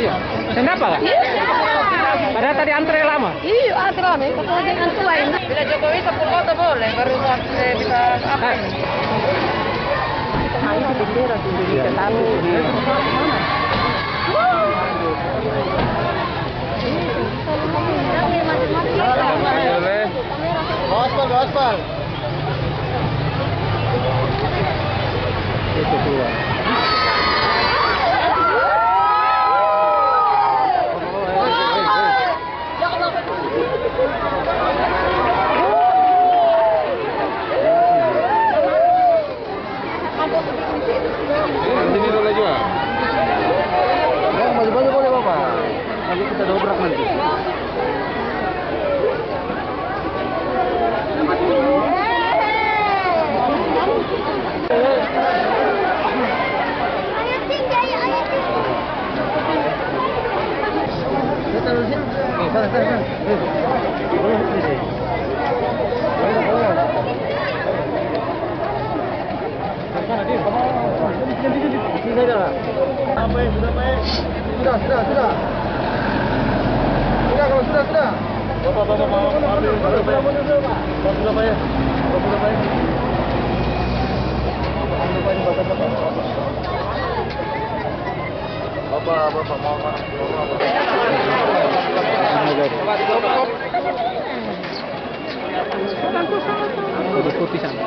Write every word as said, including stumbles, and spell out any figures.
Seng dapa ka? Padahal tadi antre lama. Iya, antre lama, ya, katong lagi antre lain. Bila Jokowi sepuluh kota boleh, baru, eh, bisa apa ini? Hari itu bendera tuh, jadi kita tahu. Aspal, aspal. Nanti dia boleh jual. Ya, baju-baju boleh, Bapak. Nanti kita dobrak nanti. Sudah, sudah, sudah. Sudah, kalau sudah, sudah. Bapak, bapak, bapak, bapak, sudah, sudah, Pak, ya. Sudah, sudah, Pak, ya. Bapak, bapak, mau, Pak. Kopi sana.